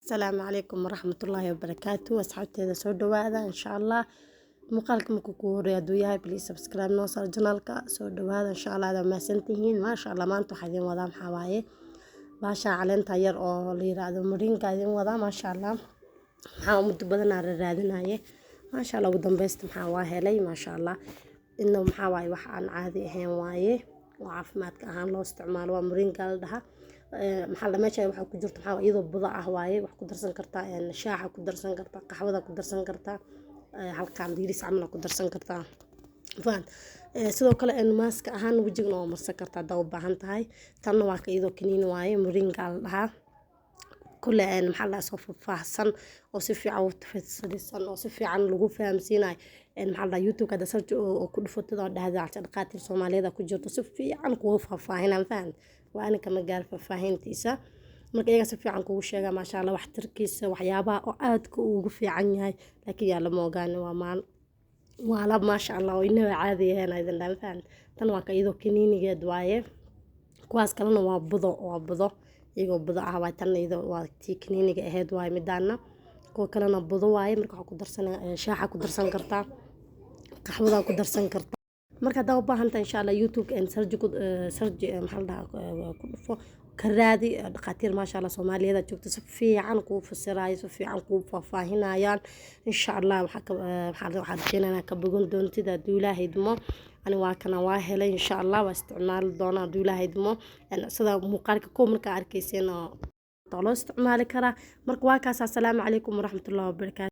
Asalaamu calaykum waraxmatullaahi wabarakaatu. Asxaabteeda, soo dhawaada. Insha Allah muuqaalka markuu kugu horeeya hadduu yahay, please subscribe noo saar channelka. Soo dhawaada, insha Allah. Aad mahadsantihiin. Maasha Allah, maanta waxaa idin wadaa maxaa waaye? Baasha caleenta yar oo la yiraahdo moringa idin wadaa. Maasha Allah, maxaa muddo badan aan raadinaye. Maasha Allah, ugu dambeysta maxaa waa helay. Maasha Allah, inna maxaa waaye? Wax aan caadi ahayn waaye oo caafimaadka ahaan loo isticmaalo. Waa moringa la dhahaa. Maxaa la meesha waxaa ku jirto maxaa? Iyadoo budo ah waaye. Wax ku darsan kartaa, shaaxa ku darsan kartaa, qaxwada ku darsan kartaa, halkaan diiris camal ku darsan kartaa. Fahant? Sidoo kale maaska ahaan wejigana waa marsan kartaa haddaa u baahan tahay. Tanna waa ka iyadoo kaniini waaye, moringa la dhahaa. Kule maxaa la dhahaa, soo faahfaahsan oo si fiican u tafsiirsan oo si fiican lagu fahamsiinayo, maxaa la dhahaa, YouTube hadda search oo ku dhufatid oo dhahda dhaqaatiir Soomaaliyeed ku jirto, si fiican kugu faahfaahinaan. Fahant? Waa anika ma gaar faahfaahintiisa. Marka iyaga si fiican kugu sheega, maasha Allah, waxtarkiisa, waxyaabaha oo aadka ugu fiican yahay. Laakiin yaa lama ogaani, waa maal, waa alaab, maasha Allah, oo inaba caadi ahayn idin dhaan. Fahant? Tan waa ka iyadoo kaniinigeed waaye. Kuwaas kalena waa budo, waa budo, iyagoo budo ah waay. Tan iyadoo waa tii kaniiniga ahayd waaye midaana. Kuwa kalena budo waaye. Marka waxaa ku darsan, shaaxa ku darsan kartaa, qaxwada ku darsan kartaa. Marka haddaa u baahan tahay, insha Allah, YouTube search ku search, maxaa la dhahaa, ku dhufo, ka raadi. Dhaqaatiir, maasha Allah, Soomaaliyeed joogto, si fiican kuu fasiraayo, si fiican kuu faahfaahinayaan. Insha Allah, waxaa ka waxaa waxaa rajeynayaa ka bogan doontid hadduu Ilaahay idmo. Ani waa kana, waa helay. Insha Allah waa isticmaali doonaa hadduu Ilaahay idmo. Sida muuqaalka kow markaa arkayseen oo loo isticmaali karaa. Marka waa kaas. Assalaamu calaykum waraxmatullahi wabarakaatu.